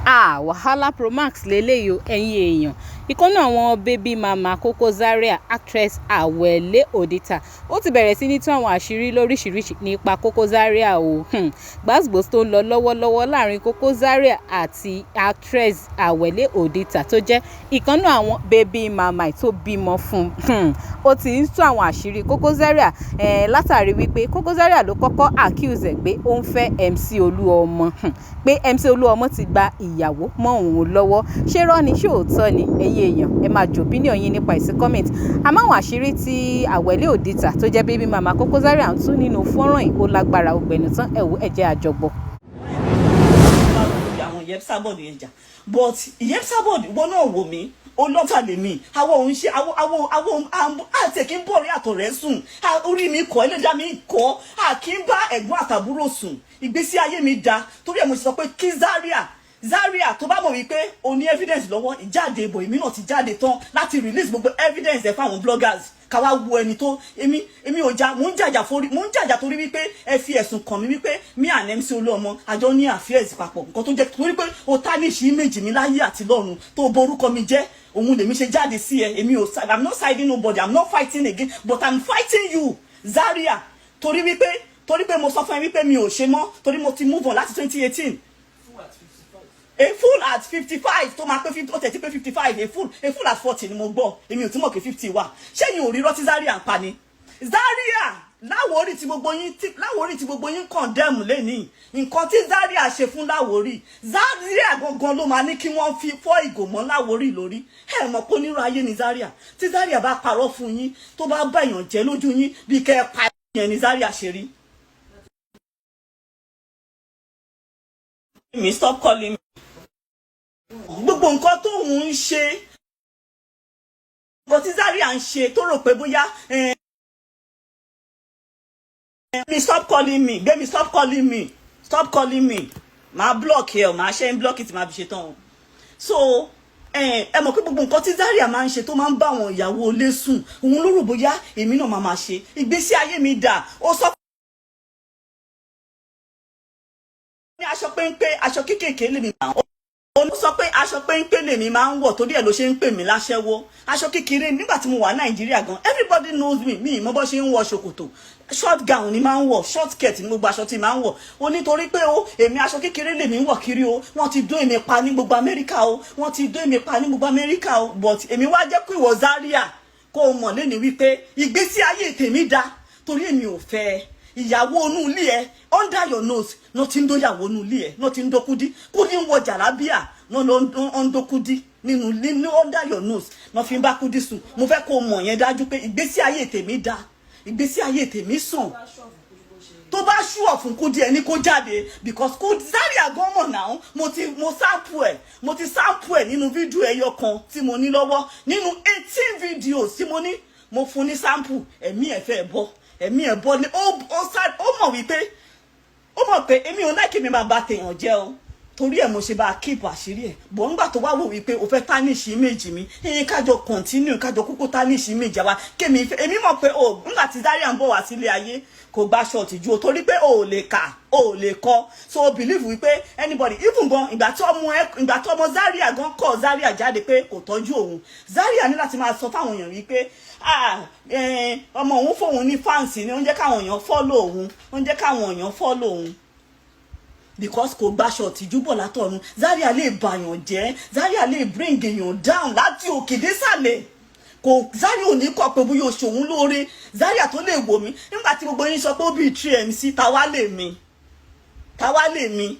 Ah, wàhálà Pro-Max lélẹ́yìí o. Ẹ̀yin èèyàn, ìkan nínú àwọn baby mama Koko Zaria, actress Awele Odita, ó ti bẹ̀rẹ̀ sí ní tú àwọn àṣírí lóríṣiríṣi nípa Koko Zaria o. Gbasgbos tó ń lọ lọ́wọ́lọ́wọ́ láàrin Koko Zaria àti actress Awele Odita, tó jẹ́ ìkan nínú àwọn baby mama tó bímọ fún, ó ti ń tú àwọn àṣírí Koko Zaria látàrí wípé Koko Zaria ló kọ́kọ́ accuse ẹ̀ pé ó ń fẹ́ MC Olúọmọ, pé MC Olúọmọ ti gba ìyàwó mọ́ òun lọ́wọ́. Ṣé irọ́ ni? Ṣé òótọ́ ni? Ẹ̀yin èèyàn, ẹ máa jù opinion yín nípa ẹ̀ sí comment. Àmọ́ àwọn àṣírí tí Awele Odita, tó jẹ́ baby mama Koko Zaria, ń tú nínú fọ́nrán yìí, ó lágbára, ó gbẹnu tán. Ẹ wò, ẹ jẹ́ a jọ gbọ́. Àwọn Ìyẹ́psábọ̀dù yẹn jà, but Ìyẹ́psábọ̀dù, ìwọ náà wò mí, olọ́fà lèmi. Àwọn òun ṣe àwọn àti kí n bọ̀ rí àtọ̀ rẹ̀ sùn. Orí mi kọ́, ẹlẹ́dàá mi kọ́, à kí n bá ẹ̀gbọ́n àtàbúrò sùn. Ìgbésí ayé mi da. Torí ẹ̀ mo sọ pé kí Zaria, Zaria, tó bá mọ̀ wípé o ní evidence lọ́wọ́, ìjáde ìbò, èmi náà ti jáde tán láti release gbogbo evidence ẹ̀ fáwọn bloggers, ká wá wo ẹni tó. Èmi ò já, mò ń jàjà forí, mò ń jàjà torí wípé ẹ fi ẹ̀sùn kàn mí wípé me and MC Olúọmọ àjọ ní affairs papọ̀. Nǹkan tó jẹ́ torí pé o tarnish image mi láyé àti lọ́run, tó borúkọ mi jẹ́, òun lèmi ṣe jáde sí ẹ. Èmi ò, I'm not siding nobody, I'm not fighting again, but I'm fighting you, Zaria, torí wípé, torí pé mo sọ fún ẹ wípé mi ò ṣe mọ́, torí mo ti move on láti 2018. A fool at 55 tó máa pé 50, ó tẹ̀ tí pé 55. A fool at 40 ni mo gbọ́. Èmi ò tí mọ̀ pé 50 wà. Ṣé yìí ò rí rọ́tí Zaria ń pa ni? Zaria Láwórì tí gbogbo yín, tí Láwórì tí gbogbo yín condemn lẹ́nìí, nǹkan tí Zaria ṣe fún Láwórì, Zaria gangan ló máa ní kí wọ́n fi fọ́ ìgò mọ́ Láwórì lórí. Ẹ mọ̀ pé onírú ayé ni Zaria. Tí Zaria bá parọ́ fún yín, tó bá bá èèyàn jẹ́ lójú yín, bí kẹ́ ẹ pa yẹn ni Zaria ṣe rí. Mi stop calling me. Gbogbo nǹkan tó ń ṣe, nǹkan tí Zaria ń ṣe, tó rò pé bóyá me, stop calling me. Gbé mi, stop calling me, stop calling me. Màá block ẹ o, màá ṣe ń block it, màá fi ṣe tán o. So ẹ mọ̀ pé gbogbo nǹkan tí Zaria máa ń ṣe, tó máa ń bá àwọn ìyàwó ilé sùn, òun ló rò bóyá èmi náà máa ṣe. Ìgbésí ayé mi dà. Ó sọ ní aṣọ péńpé, aṣọ kéékèèké lèmi máa ń, ó sọ pé aṣọ péńpé lèmi máa ń wọ̀, torí ẹ̀ ló ṣe ń pè mí láṣẹ́wó. Aṣọ kékeré, nígbà tí mo wà Nàìjíríà gan, everybody knows me, mi ìmọ̀ bó ṣe ń wọ ṣòkòtò. Short gown ni máa ń wọ̀, short skirt ní gbogbo aṣọ tí máa ń wọ̀. Ó nítorí pé ó èmi, aṣọ kékeré lèmi ń wọ̀ kiri o. Wọ́n ti dó èmi pa ní gbogbo Amẹ́ríkà o, wọ́n ti dó èmi pa ní gbogbo Amẹ́ríkà o. But èmi wá jẹ́ kó ìwọ Zaria kó o mọ̀ lẹ́ni wípé ìgbésí ayé tèmi da, torí èmi ò fẹ́ ìyàwó inú ilé ẹ. Under your nose náà ti ń dó ìyàwó inú ilé ẹ, náà ti ń dó Kúdí. Kúdí ń wọ jàlábíà náà ló ń dó Kúdí nínú. Under your nose náà fi ń bá Kúdí sùn. Mo fẹ́ kó o mọ̀ yẹn dájú pé ìgbésí ayé tèmi da, ìgbésí ayé tèmi sàn. Tó bá ṣùọ̀ fún Kúdí, ẹni kó jáde, because kó Zaria gan mọ̀ náà. Mo ti mo sample ẹ̀, mo ti sample ẹ̀ nínú fídíò ẹyọ kan tí mo ní lọ́wọ́. Nínú 18 videos tí mo ní, mo fún ní sample. Ẹ̀mí ẹ̀ fẹ́ bọ́, ẹ̀mí ẹ̀ bọ́ ní. Ó mọ̀ wípé, ó mọ̀ pé èmi ò láìkí mi máa ba tèèyàn jẹ́ o. Torí ẹ̀ mo ṣe bá a keep àṣírí ẹ̀ bọ̀. Ńgbà tó wá wò wípé o fẹ́ tarnish image mi, ẹ̀yin kájọ continue, kájọ kúkú tarnish image wa. Kémi èmi mọ̀ pé o, ńgbà tí Zaria ń bọ̀ wá sílé ayé, kò gba ṣọ́ọ̀tì ju o, torí pé o ò lè kà, o ò lè kọ. So o believe wípé anybody, even gan ìgbà tí ọmọ ẹ, ìgbà tí ọmọ Zaria gan kọ Zaria jáde pé kò tọ́jú òun, Zaria ní láti máa sọ fáwọn èèyàn wípé ọmọ òun fóun ní fans ni ó ń jẹ́ káwọn èèyàn follow òun, ó ń jẹ́ káwọn èèyàn follow òun, because kò gbaṣọ tìjú bọ̀ látọ̀run. Zaria lè bàyàn jẹ́, Zaria lè bring èèyàn down láti òkè désàlẹ̀. Kò, Zaria ò ní kọ̀ pé bóyá o ṣòun lóore. Zaria tó lè wò mí nígbà tí gbogbo yín sọ pé ó bí 3 MC, táwa lè mi, táwa lè mi,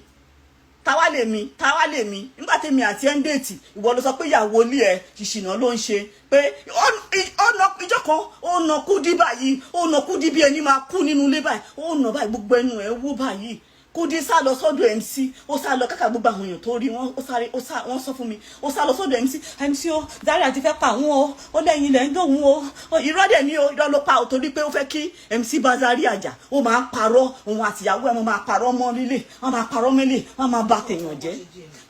táwa lè mi, táwa lè mi? Nígbà tèmi àti ẹ̀ ń date, ìwọ ló sọ pé ìyàwó ilé ẹ̀ ṣìṣìnà ló ń ṣe, pé ọ̀nà ìjọ kan ó nà Kúdí báyìí, ó nà Kúdí bí ẹni máa kú nínú ilé báyìí, ó nà báyìí, gbogbo ẹnu ẹ̀ wú báyìí. Kúdí sá lọ sọ́dọ̀ MC, ó sá lọ kákà. Gbogbo àwọn èèyàn tó rí wọn, ó sáré, ó sá, wọ́n sọ fún mi, ó sá lọ sọ́dọ̀ MC. MC o, Zaria ti fẹ́ pa àwọn o, ó lẹ́yìn ilẹ̀ ń dòun o. Irọ́ dẹ̀ ní o, irọ́ ló pa o, torí pé ó fẹ́ kí MC bá Zaria jà. Ó máa ń parọ́, òun àtìyàwó ẹ̀, wọ́n máa parọ́ mọ́ lílé, wọ́n máa parọ́ mẹ́lẹ̀, wọ́n máa bà tèèyàn jẹ́.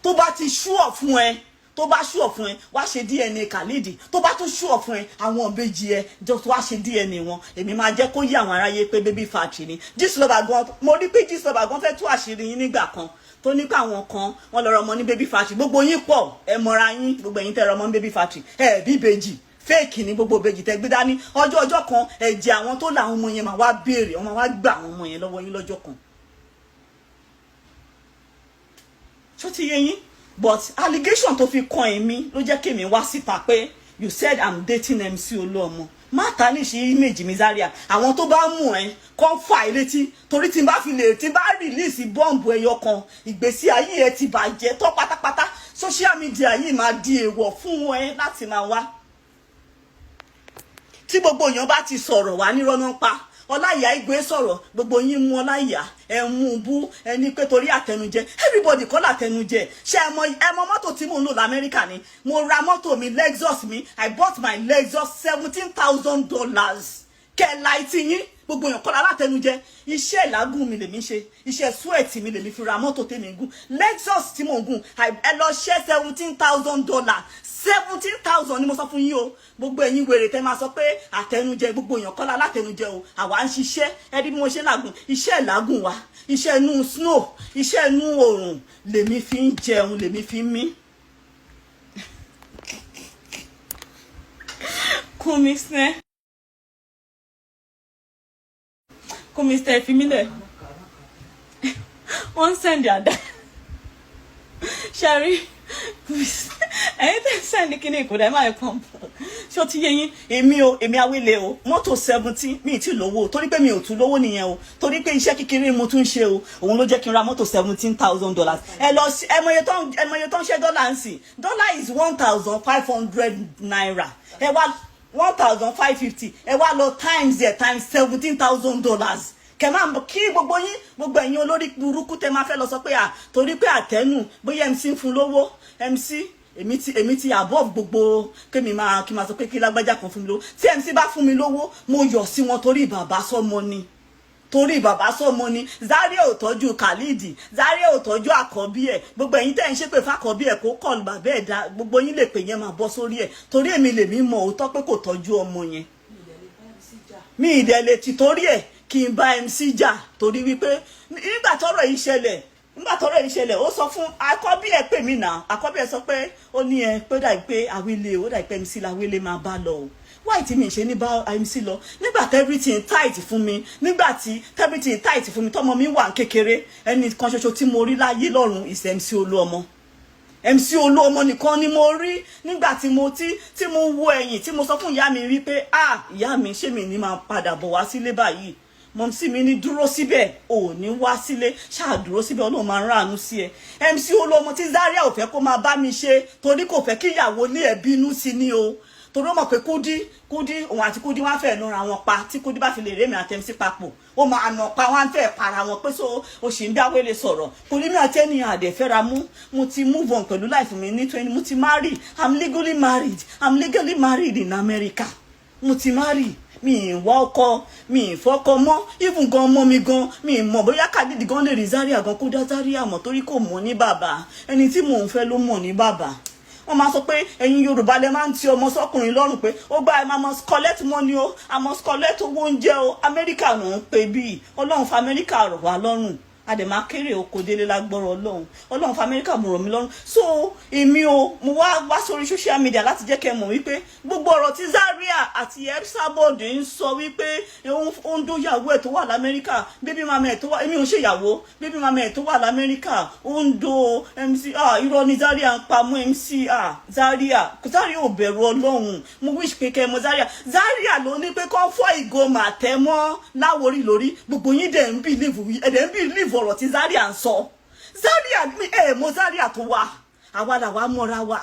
Tó bá ti ṣúọ̀ fún ẹ, Tó bá sure fún ẹ, wá ṣe DNA Khalid. Tó bá tún sure fún ẹ, àwọn ìbejì ẹ just wá ṣe DNA wọn. Èmi máa jẹ́ kó yí àwọn aráyé pé baby factory ni Gistlover gan. Mo rí pé Gistlover gan fẹ́ tú àṣírí yín nígbà kan, tó ní pé àwọn kan wọ́n lọ rọmọ ní baby factory. Gbogbo yín pọ̀, ẹ mọra yín. Gbogbo ẹ̀yin tẹ́ rọmọ ní baby factory, ẹ bí ìbejì, fake ní gbogbo ìbejì tẹ́ gbé dání. Ọjọ́ ọjọ́ kan, ẹ̀jẹ̀ àwọn tó làwọn ọmọ yẹn máa wá béèrè, wọ́n máa wá gbà àwọn ọmọ yẹn lọ́wọ́ yín lọ́jọ́ kan. Ṣó ti yé yín? But allegation tó fi kan èmi ló jẹ́ kémi wá síta pé you said I'm dating MC Olúọmọ. Má ta ní ṣe image mi, Zaria. Àwọn tó bá mú ẹ kọ́ fà ẹ létí, torí tí n bá fi lè tí n bá release bọ́ǹbù ẹyọ kan, ìgbésí ayé ẹ ti bàjẹ́ tọ́ pátápátá. Social media yìí máa di èèwọ̀ fún ẹ láti máa wá. Tí gbogbo èèyàn bá ti sọ̀rọ̀ wá nírọ́nà pa Ọláìyá Igwe sọ̀rọ̀, gbogbo yín mú Ọláìyá, ẹ mú un bú ẹni pé torí àtẹnujẹ. Everybody kọ́ làtẹnujẹ. Ṣé ẹ mọ mọ́tò tí mò ń lò lamẹ́ríkà ni? Mo ra mọ́tò mi, Lexus mi. I bought my Lexus $17,000. Kẹ́ẹ̀la etí yín, gbogbo èèyàn kọ́ra látẹnujẹ. Iṣẹ́ ìlágùn mi lèmi ṣe, iṣẹ́ sweat mi lèmi fi ra mọ́tò tèmi gùn, Lexus tí mò ń gùn. Ẹ lọ ṣẹ́ $17,000, 17,000 ni mo sọ fún yín o. Gbogbo ẹ̀yin wèrè tẹ́ máa sọ pé àtẹnujẹ, gbogbo èèyàn kọ́ra látẹnujẹ o. Àwa ń ṣiṣẹ́. Ẹ rí bí mo ṣe làgùn, iṣẹ́ ìlágùn wa, iṣẹ́ inú snow, iṣẹ́ inú oòrùn lèmi fi ń jẹun, lèmi fi ń mí. Kúnmi sẹ́, Kúnmi sẹ́, fi mí lẹ̀. Wọ́n ń send àdá ṣẹ́rí. Ẹ̀yin tẹ́ ń send kíní ìkúdà, ẹ máa pọ́ǹpù. Ṣé ó ti yé yín? Èmi o, èmi awélé o, mọ́tò 17, mi ì tí lówó, torí pé mi ò tún lówó nìyẹn o, torí pé iṣẹ́ kékeré mo tún ṣe o. Òun ló jẹ́ kí n ra mọ́tò $17,000. Ẹ lọ sí ẹ mọye tó ń ṣe dọ́là ń sìn. Dollar is ₦1,500. Ẹ wá 1,550, ẹ wá lọ times ẹ times $17,000. Kẹ máa kí gbogbo yín, gbogbo ẹ̀yin olórí burúkú tẹ máa fẹ́ lọ sọ pé à torí pé àtẹnu bóyá MC ń fún lówó. MC, èmi ti above gbogbo kémi máa kí máa sọ pé kí lágbájá kan fún mi lówó. Tí MC bá fún mi lówó, mo yọ̀ sí wọn, torí bàbá sọmọ ni, torí bàbá sọmọ ni. Zaria ò tọ́jú Khalid, Zaria ò tọ́jú àkọ́bí ẹ̀. Gbogbo ẹ̀yin tẹ́ ń ṣépè fàkọ́bí ẹ̀ kó kọ́ọ̀lù bàbá ẹ̀ dá, gbogbo yín lè pè yẹn máa bọ́ sórí ẹ̀, torí èmi lèmi mọ̀ òótọ́ pé kò tọ́jú ọmọ yẹn. Mi ìdẹ̀ lè ti torí ẹ̀ kí n bá MC jà, torí wípé nígbà tọ́rọ̀ yìí ṣẹlẹ̀, ó sọ fún àkọ́bí ẹ̀ pè mí nà. Àkọ́bí ẹ̀ sọ pé ó ní ẹ pé dàbí pé àwílé, ó dàbí pé MC làwílé máa bá lọ o. Why tí mi ṣe ní bá MC lọ nígbà tí everything tight fún mi, nígbà tí everything tight fún mi, tọmọ mi wà kékeré? Ẹnì kan ṣoṣo tí mo rí láyé lọ́run is MC Olúọmọ. MC Olúọmọ nìkan ni mo rí nígbà tí mo tí tí mo wo ẹ̀yìn, tí mo sọ fún ìyá mi wípé, "Ah, ìyá mi, ṣé mi ní máa padà bọ̀ wá sílé báyìí?" Mọ̀mísí mi ní, "Dúró síbẹ̀, ò ní wá sílé, ṣáà dúró síbẹ̀, Ọlọ́run máa ń ráàánú sí ẹ." MC Olúọmọ tí Zaria ò fẹ́ kó máa bá mi ṣe, torí kò fẹ́ kí ìyàwó ilé ẹ̀ bínú sí ni o, torí ó mọ̀ pé Kúdí, Kúdí, òun àti Kúdí wọ́n á fẹ́ nura wọn pa. Tí Kúdí bá fi lè rémi àti MC papọ̀, ó máa nà pa, wọ́n á fẹ́ para wọn pé so o sì ń dáwélé sọ̀rọ̀ kò ní. Mi àti ènìyàn àdẹ̀fẹ́ra mú. Mo ti move on pẹ̀lú life mi ní 20. Mo ti marry. I'm legally married. I'm legally married in America. Mo ti marry, mi ì wá ọkọ, mi ì fọkọ mọ́. Even gan ọmọ mi gan, mi ì mọ̀ bóyá Khalid gan lè rí Zaria gan, kó dá Zaria mọ̀, torí kò mọ̀ ní bàbá. Ẹni tí mò ń fẹ́ ló mọ̀ ní bàbá. Wọ́n máa sọ pé ẹ̀yin Yorùbá lẹ máa ń ti ọmọ sọ́kùnrin lọ́rùn pé ó gbá ẹ máa must collect money o, I must collect owó oúnjẹ o. Amẹ́ríkà ló ń pè bíi Ọlọ́run fa Amẹ́ríkà rọ̀ wá lọ́rùn, àdèmá kéré oko délé lágbọ́rọ̀ Ọlọ́run. Ọlọ́run fa Amẹ́ríkà mo rọ̀ mí lọ́rùn. So èmi o, mo wá wá sórí social media láti jẹ́ kẹ́ mọ̀ wípé gbogbo ọ̀rọ̀ tí Zaria àti Esabod ń sọ wípé ó ń dóyàwó ẹ̀ tó wà lamẹ́ríkà, baby mama ẹ̀ tó wà, èmi ò ṣe ìyàwó, baby mama ẹ̀ tó wà lamẹ́ríkà, ó ń do MC, ah, irọ́ ni Zaria ń pa mú MC. Ah, Zaria, Zaria ò bẹ̀rù Ọlọ́run. Mo wish pé kẹ́ mọ̀ Zaria. Zaria ló ní pé kán fọ́ ìgò màtẹ́ mọ́ láwórí lórí. Gbogbo yín dẹ̀ ń believe, ẹ̀ dẹ̀ ń believe ọ̀rọ̀ tí Zaria ń sọ. Zaria ẹ̀ mọ̀ Zaria tó wà, àwa làwa mọ́ra wa.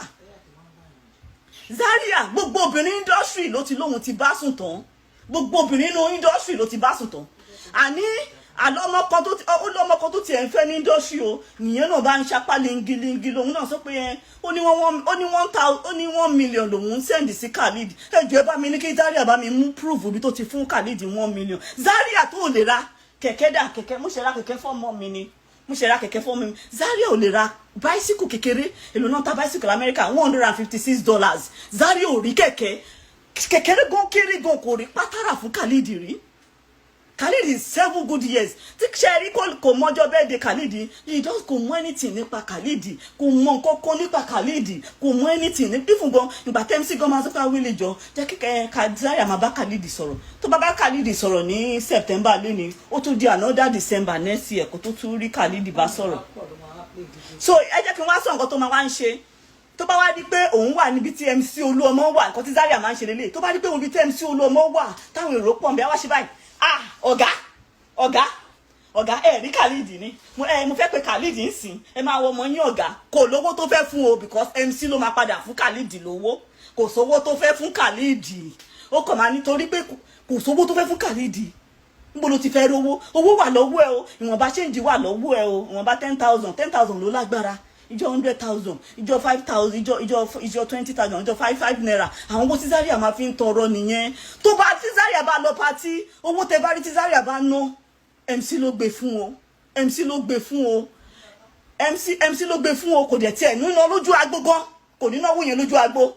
Zaria, gbogbo obìnrin industry ló ti lóhun ti bá sùn tán. Gbogbo obìnrin inú industry ló ti bá sùn tán. Àní àlọ́mọ kan tó ti ó lọ́mọ kan tó tiẹ̀ ń fẹ́ ní industry o, nìyẹn náà bá ń sapá lingilingi. Lòun náà sọ pé ẹ ó ní wọ́n ó ní one thousand, ó ní 1 million lòun ń send sí Khalid. Ẹ jọ̀ọ́, ẹ bá mi ní kí Zaria bá mi mú proof ibi tó ti fún Khalid 1 million. Zaria tó lè ra kẹ̀kẹ́ dà kẹ̀kẹ́. Mo ṣe ra kẹ̀kẹ́ fọ́mọ mi ni. Mo Mo ṣe ra kẹ̀kẹ́ fún mi. Zaria ò lè ra bicycle kékeré. Èlò náà ta bicycle Amẹ́ríkà? $156. Zaria ò rí kẹ̀kẹ́ kékeré gan, kéré gan, kò rí pátárà fún Khalid rí. Khalid is 7 good years tí ṣe rí, kò mọjọ́ bẹ́ẹ̀ de Khalid. He just kò mọ anything nípa Khalid, kò mọ nǹkan kan nípa Khalid, kò mọ anything ní ifun gan. Ìgbà tí MC gan máa sọ pé awele jọ jẹ́ kíkẹ́ Zaria máa bá Khalid sọ̀rọ̀, tó bá bá Khalid sọ̀rọ̀ ní September lónìí, ó tún di another December next year kó tó tún rí Khalid bá sọ̀rọ̀. So ẹ jẹ́ kí n wá sọ nǹkan tó máa wá ń ṣe. Tó bá wá di pé òun wà níbi tí MC Olúọmọ wà, nǹkan tí Zaria máa ń ṣe lélẹ̀, tó bá di pé òun ibi tí MC Olúọmọ wà, táwọn èrò pọ̀ nbẹ, wá ṣe báyìí: "Ah, ọ̀gá, ọ̀gá, ọ̀gá, ẹ rí Khalid ni mo ẹ mo fẹ́ pe Khalid ń sìn, ẹ máa wọ ọmọ yín." Ọ̀gá kò lówó tó fẹ́ fún o, because MC ló máa padà fún Khalid lówó. Kò sówó tó fẹ́ fún Khalid, ó kàn máa nítorí pé kò sówó tó fẹ́ fún Khalid. Níbo ló ti fẹ́ rówó? Owó wà lọ́wọ́ ẹ o, ìwọ̀nba change wà lọ́wọ́ ẹ o, ìwọ̀nba 10,000, 10,000 ló lágbára, ìjọ 100,000, ìjọ 5,000, ìjọ 20,000, ìjọ five five naira. Àwọn owó tí Zaria máa fi ń tọrọ nìyẹn. Tó bá tí Zaria bá lọ party, owó tẹ bá rí tí Zaria bá ná, MC ló gbé fún o, MC ló gbé fún o, MC, MC ló gbé fún o. Kò dẹ̀ tiẹ̀ níná lójú agbo gan, kò ní náwó yẹn lójú agbo.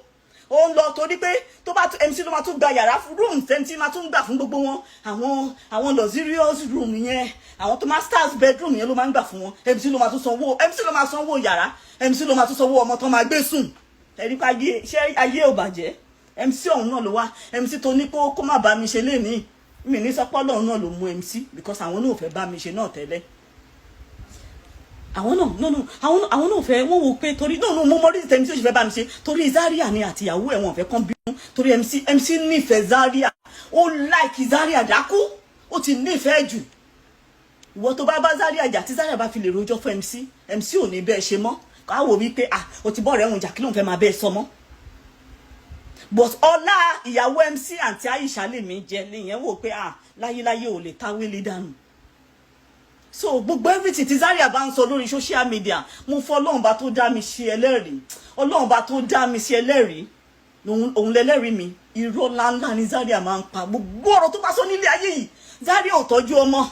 Ó ń lọ torí pé tó bá MC ló máa tún gba yàrá fún, room tí máa tún gbà fún gbogbo wọn, àwọn luxurious room yẹn, àwọn tó masters bedroom yẹn ló máa ń gbà fún wọn. MC ló máa tún sanwó, MC ló máa sanwó yàrá, MC ló máa tún sanwó ọmọ tó máa gbé sùn. Ẹ̀rí pa ayé, ṣé ayé ò bàjẹ́? MC ọ̀hún náà ló wá, MC tó ní kó má bá mi ṣe lénìí. Mi ní sọpọ́ lọ́hún náà ló mú MC, because àwọn náà ò fẹ́ bá mi ṣe náà tẹ́lẹ̀. Àwọn náà, no, no, àwọn náà fẹ́ wọ́n wò pé torí, no, no, mo mọ reason MC ò ṣe fẹ́ bá mi ṣe, torí Zaria ni àtìyàwó ẹ̀, wọ́n fẹ́ kán bínú, torí MC, MC nífẹ̀ẹ́ Zaria, ó like Zaria dákú, ó ti nífẹ̀ẹ́ jù. Ìwọ tó bá bá Zaria jà, tí Zaria bá fi lè rojọ́ fún MC, MC ò ní bẹ́ẹ̀ ṣe mọ́. Ká wò wípé, ah, o ti bọ́ rẹ̀ ń jà, kí ló ń fẹ́ máa bẹ́ẹ̀ sọ mọ́? But ọlá ìyàwó MC, àǹtí Aisha lèmi jẹ lèyẹn, wò pé, ah, láyéláyé ò lè táwélé dànù. So gbogbo everything tí Zaria bá ń sọ lórí social media, mo fọ Ọlọ́run bá tó dá mi ṣe ẹlẹ́rìí, Ọlọ́run bá tó dá mi ṣe ẹlẹ́rìí, òun lẹ́lẹ́rìí mi. Irọ́ ńláńlá ni Zaria máa ń pa. Gbogbo ọ̀rọ̀ tó bá sọ nílé ayé yìí, Zaria ò tọ́jú ọmọ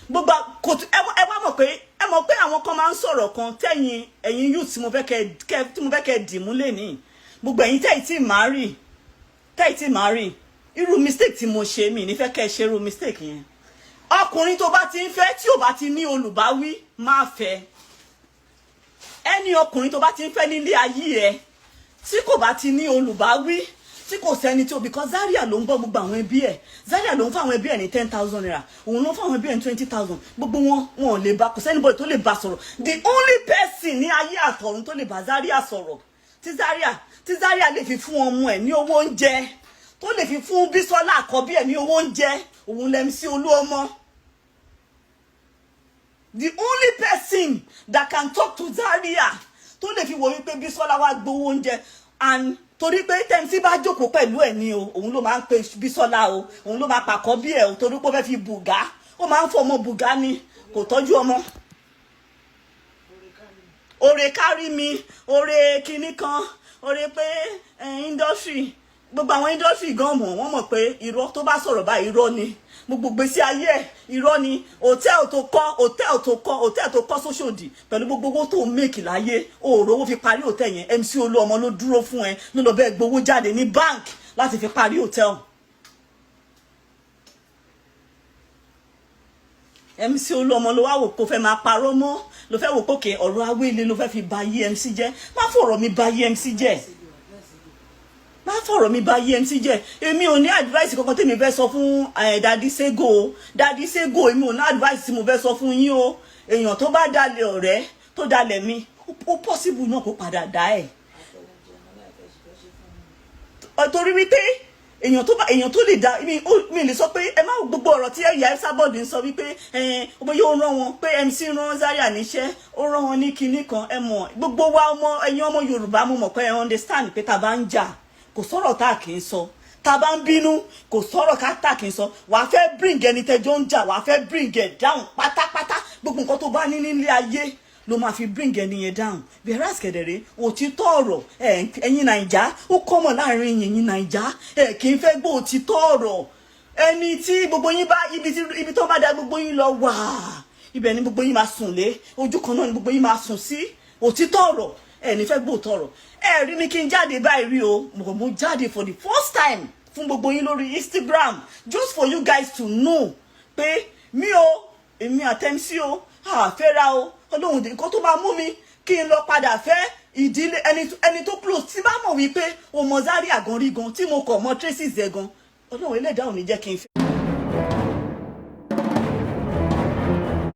gbogbo kò ẹ wá mọ̀ pé, ẹ mọ̀ pé àwọn kan máa ń sọ̀rọ̀ kan tẹ̀yìn ẹ̀yin youth tí mo fẹ́ kẹ́, tí mo fẹ́ kẹ́ dìmú lẹ́nìí. Gbogbo ẹ̀yin tẹ́yìn tí màá rì, tẹ́yìn tí màá rì, irú mistake tí mo ṣe, mi ní fẹ́ kẹ́ ṣe irú mistake yẹn. Ọkùnrin tó bá ti ń fẹ́, tí ò bá ti ní olùbáwí, máa fẹ́. Ẹni ọkùnrin tó bá ti ń fẹ́ nílé ayé ẹ, tí kò bá ti ní olùbáwí, tí kò sẹ́ni tí o, because Zaria ló ń bọ́ gbogbo àwọn ẹbí ẹ̀. Zaria ló ń fún àwọn ẹbí ẹ̀ ní ₦10,000, òun ló ń fún àwọn ẹbí ẹ̀ ní 20,000. Gbogbo wọn, wọn ò lè bá, kò sẹ́ni bọ́ọ̀ tó lè bá sọ̀rọ̀. The only person ní ayé àtọ̀run tó lè bá Zaria sọ̀rọ̀, tí Zaria lè fi fún ọmọ ẹ̀ ní owó oúnjẹ, tó lè fi fún Bísọ́lá àkọ́bí ẹ̀ ní owó oúnjẹ, òun l'MC Olúọmọ. The only person that can talk to Zaria, tó lè fi wò wípé Bísọ́lá wá gbowó oúnjẹ, and torí pé tí MC bá jókòó pẹ̀lú ẹ̀ ní o, òun ló máa ń pe Bísọ́lá o, òun ló máa pàkọ́ bí ẹ̀ o, torí pé ó fẹ́ fi bùgá, ó máa ń fọmọ bùgá ni, kò tọ́jú ọmọ. Oore kárí mi, oore kinní kan, oore pé industry, gbogbo àwọn industry gan mọ̀, wọ́n mọ̀ pé irọ́ tó bá sọ̀rọ̀ báyìí, irọ́ ni. Gbogbo gbèsè ayé ẹ̀, irọ́ ni. Hòtẹ́ẹ̀lì tó kọ́, hòtẹ́ẹ̀lì tó kọ́, hòtẹ́ẹ̀lì tó kọ́ sóṣòdì, pẹ̀lú gbogbo owó tó ń make láyé, òòrò owó fi parí hòtẹ́ẹ̀lì yẹn. MC Olúọmọ ló dúró fún ẹ, ló lọ bẹ́ẹ̀ gbowó jáde ní bank láti fi parí hòtẹ́ẹ̀lì. MC Olúọmọ ló wá wò kó fẹ́ máa parọ́ mọ́, ló fẹ́ wò pókè ọ̀rọ̀ awéle ló fẹ́ fi ba MC jẹ́. Má fọ̀rọ̀ mi ba MC jẹ́, má fọ̀rọ̀ mi ba MC jẹ́. Èmi ò ní advice kankan tèmi fẹ́ sọ fún Daddy Sego o. Daddy Sego, èmi ò ní advice tí mo fẹ́ sọ fún yín o. Èèyàn tó bá dalẹ̀ ọ̀rẹ́, tó dalẹ̀ mi, ó possible náà kó padà dá ẹ̀, torí wípé èèyàn tó bá, èèyàn tó lè dá mi lè sọ pé ẹ má gbogbo ọ̀rọ̀ tí ẹ̀yà Esabod ń sọ wípé ọmọ yóò rán wọn, pé MC rán Zaria níṣẹ́, ó rán wọn ní kinní kan. Ẹ mọ̀ gbogbo wa, ọmọ ẹ̀yin ọmọ Yorùbá, mo mọ̀ pé ẹ understand pé tá a bá ń jà, kò sọ̀rọ̀ tá a kì í sọ. Tá a bá ń bínú, kò sọ̀rọ̀ ká tá a kì í sọ. Wàá fẹ́ bring ẹni tẹ́jọ́ ń jà, wàá fẹ́ bring ẹ̀ down pátápátá. Gbogbo nǹkan tó bá ní nílé ayé ló máa fi bring ẹni yẹn down. Whereas kẹ̀dẹ̀rẹ́, òtítọ́ ọ̀rọ̀, ẹ̀yin Nàìjà, ó kọ́mọ̀ láàrin ẹ̀yin Nàìjà, ẹ̀ kì í fẹ́ gbọ́ òtítọ́ ọ̀rọ̀. Ẹni tí gbogbo yín bá ibi tí ibi tó bá da gbogbo yín lọ wà, Ibẹ̀ ni gbogbo yín máa sùn lé. Ojú kan náà ni gbogbo yín máa sùn sí. Òtítọ́ ọ̀rọ̀ ẹ ní fẹ́ gbóòótọ́ ọ̀rọ̀. Ẹ rí mi kí n jáde báyìí rí o. Mo jáde for the first time fún gbogbo yín lórí Instagram, just for you guys to know pé mi o, èmi àti MC o, àfẹ́ra o. Ọlọ́run, nǹkan tó máa mú mi kí n lọ padà fẹ́ ìdílé ẹni tó close, tí bá mọ̀ wípé o mọ Zaria gan rí gan, tí mo kọ̀ mọ traces ẹ̀ gan, Ọlọ́run Ẹlẹ́dàá ò ní jẹ́ kí n fẹ́.